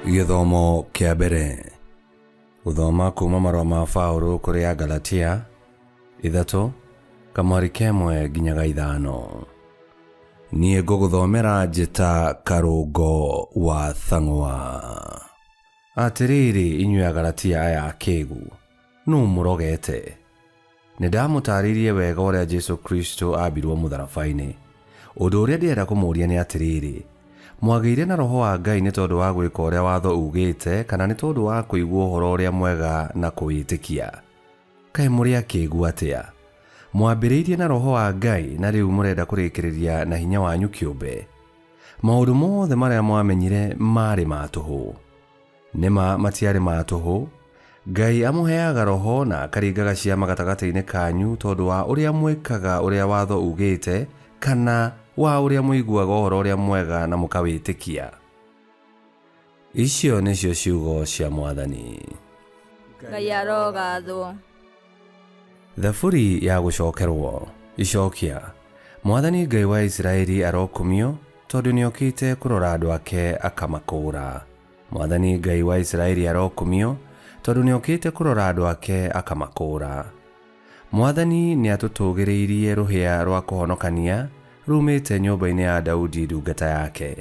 Gĩthomo kĩa mbere. Gũthoma kuma marũa ma Paũlũ kũrĩ Agalatia, 3, kamwari kemwe nginya ga ithano. Niĩ ngũgũthomera njĩta Karũngo wa Thang'wa. Atĩrĩrĩ inyuĩ Agalatia aya akĩgu, nũ mũrogete? Nĩ ndamũtaarĩirie wega ũrĩa Jesu Kristo aambirwo mũtharaba-inĩ. Ũndũ ũrĩa ndĩrenda kũmũũria nĩ atĩrĩrĩ, Mwagĩire na Roho wa Ngai nĩ tondũ wa gwĩka ũrĩa watho uugĩte kana nĩ tondũ wa kũigua Ũhoro-ũrĩa-Mwega na kũwĩtĩkia? Kaĩ mũrĩ akĩgu atĩa? Mwambĩrĩirie na Roho wa Ngai na rĩu mũrenda kũrĩkĩrĩria na hinya wanyu kĩũmbe? Maũndũ mothe marĩa mwamenyire maarĩ ma tũhũ. Nĩ ma matiarĩ ma tũhũ. Ngai amũheaga Roho na akaringaga ciama gatagatĩ-inĩ kanyu tondũ wa ũrĩa mwĩkaga ũrĩa watho uugĩte kana wa ũrĩa mũiguaga Ũhoro-ũrĩa-Mwega na mũkawĩtĩkia. Icio nĩcio ciugo cia Mwathani. Ngai arogathwo. Thaburi ya gũcokerwo. Icokia. Mwathani Ngai wa Isiraeli arokumio, tondũ nĩokĩte kũrora andũ ake akamakũũra. Mwathani Ngai wa Isiraeli arokumio, tondũ nĩokĩte kũrora andũ ake akamakũũra. Mwathani nĩatũtũũgĩrĩirie rũhĩa rwa kũhonokania ruumĩte nyũmba-inĩ ya Daudi ndungata yake,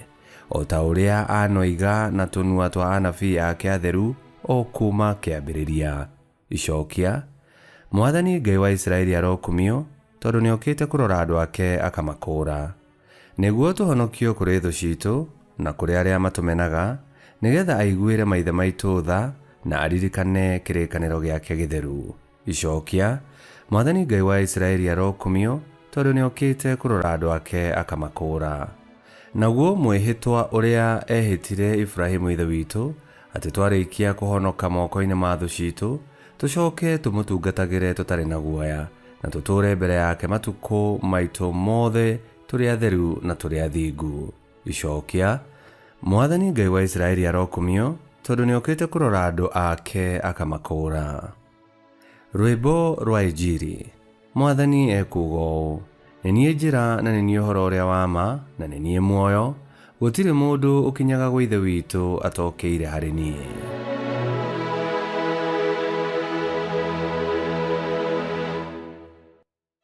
o ta ũrĩa anoiga na tũnua twa anabii ake atheru o kuuma kĩambĩrĩria. Icokia, Mwathani Ngai wa Isiraeli arokumio, tondũ nĩokĩte kũrora andũ ake akamakũũra. Nĩguo tũhonokio kũrĩ thũ ciitũ, na kũrĩ arĩa matũmenaga, nĩ getha aiguĩre maithe maitũ tha, na aririkane kĩrĩkanĩro gĩake gĩtheru. Icokia, Mwathani Ngai wa Isiraeli arokumio, tondũ nĩokĩte kũrora andũ ake akamakũũra. Naguo mwĩhĩtwa ũrĩa ehĩtire Iburahimu ithe witũ, atĩ twarĩkia kũhonoka moko-inĩ ma thũ ciitũ, tũcoke tũmũtungatagĩre tũtarĩ na guoya, na tũtũũre mbere yake matukũ maitũ mothe tũrĩ atheru na tũrĩ athingu. Icokia, Mwathani Ngai wa Isiraeli arokumio, tondũ nĩokĩte kũrora andũ ake akamakũũra. Rwĩmbo rwa Injiri. Mwathani ekuuga ũũ, Nĩ niĩ njĩra na nĩ niĩ ũhoro ũrĩa wa ma na nĩ niĩ muoyo, gũtirĩ mũndũ ũkinyaga gwa Ithe witũ atokĩire harĩ niĩ.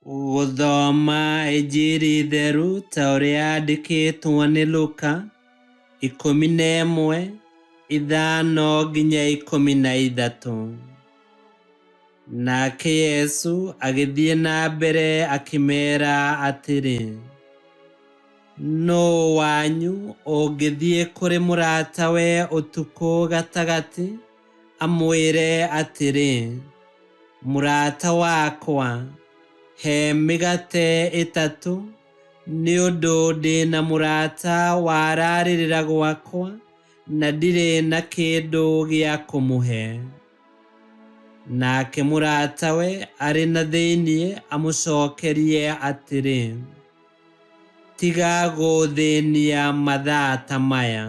Gũthoma Injiri theru ta ũrĩa yandĩkĩtwo nĩ Luka, 11, 5-13. Nake Yesu agĩthiĩ na mbere akĩmeera atĩrĩ, Nũũ wanyu ũngĩthiĩ kũrĩ mũratawe ũtukũ gatagatĩ amwĩre atĩrĩ, 'Mũrata wakwa, he mĩgate ĩtatũ, nĩ ũndũ ndĩ na mũrata wararĩrĩra gwakwa na ndirĩ na kĩndũ gĩa kũmũhe.' Nake mũratawe arĩ na thĩinĩ amũcokerie atĩrĩ, 'Tiga gũũthĩnia mathaa ta maya.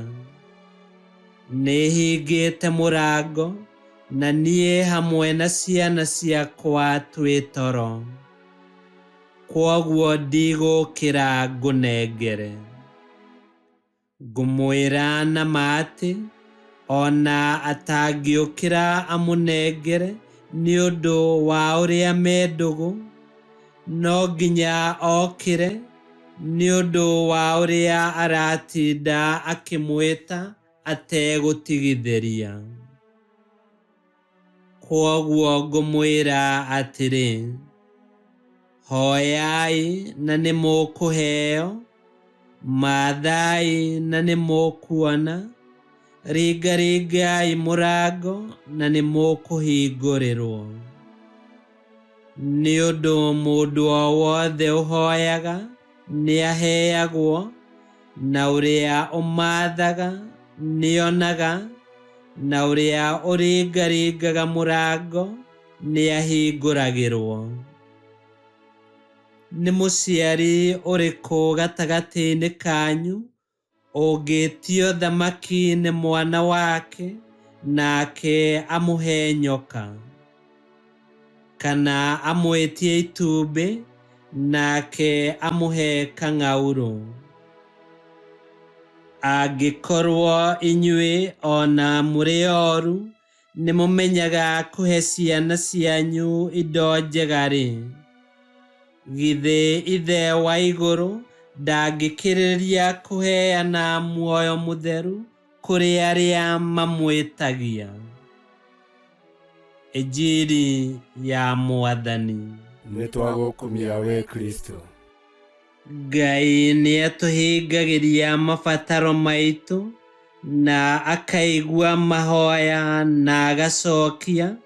Nĩhingĩte mũrango, na niĩ hamwe na ciana ciakwa twĩ toro. Kwoguo ndigũũkĩra ngũnengere. Ngũmwĩra na ma atĩ, o na atangĩũkĩra amũnengere nĩ ũndũ wa ũrĩa me ndũgũ, no nginya okĩre nĩ ũndũ wa ũrĩa aratinda akĩmwĩta ategũtigithĩria. Kwoguo ngũmwĩra atĩrĩ, hoyai na nĩ mũkũheo, mathai na nĩ mũkuona, ringaringai mũrango na nĩ mũkũhingũrĩrwo. Nĩ ũndũ mũndũ o wothe ũhoyaga nĩaheagwo, na ũrĩa ũmaathaga nĩonaga, na ũrĩa ũringaringaga mũrango nĩahingũragĩrwo. Nĩ mũciari ũrĩkũ gatagatĩ-inĩ kanyu ũngĩtio thamaki nĩ mwana wake nake amũhe nyoka? Kana amwĩtie itumbĩ nake amũhe kang'aurũ? Angĩkorwo inyuĩ o na mũrĩ oru nĩ mũmenyaga kũhe ciana cianyu indo njega-rĩ, githĩ Ithe wa igũrũ ndangĩkĩrĩrĩria kũheana muoyo mũtheru kũrĩ arĩa mamwĩtagia? Injiri ya Mwathani. Nĩ twagũkumia we Kristo. Ngai nĩ atũhingagĩria mabataro maitũ na akaigua mahoya na agacokia,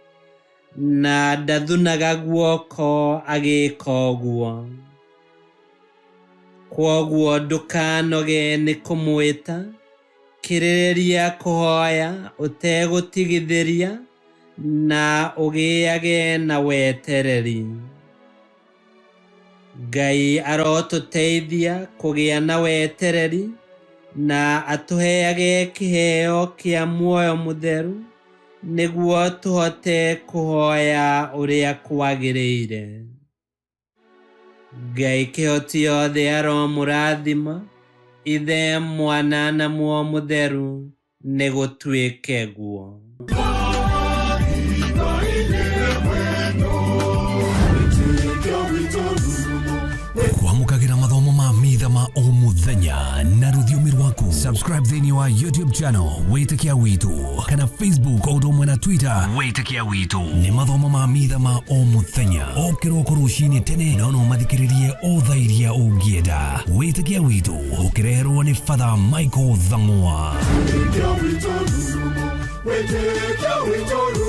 na ndathunaga guoko agĩka ũguo. Kwoguo ndũkanoge nĩ kũmwĩta, kĩrĩrĩria kũhoya ũtegũtigithĩria na ũgĩage na wetereri. Ngai arotũteithia kũgĩa na wetereri na atũheage kĩheo kĩa muoyo mũtheru nĩguo tũhote kũhoya ũrĩa kwagĩrĩire. Ngai kĩhoti yothe aromũrathima, Ithe, Mwana na Muoyo Mũtheru, nĩ gũtuĩke guo. Kwamũkagĩra mathomo ma mitha ma o mũthenya na rũthiomi rwaku. Subscribe thĩinĩ wa YouTube channel Wĩtĩkia Witũ kana Facebook o ũndũ ũmwe na Twitter Wĩtĩkia Witũ. Nĩ mathomo ma mitha ma o mũthenya o kĩroko rũcinĩ tene, no no mathikĩrĩrie o thaa iria ũngĩenda. Wĩtĩkia Witũ ũkĩreherwo nĩ Father Michael Thang'wa. Wĩtĩkia witũ rurumo, wĩtĩkia witũ.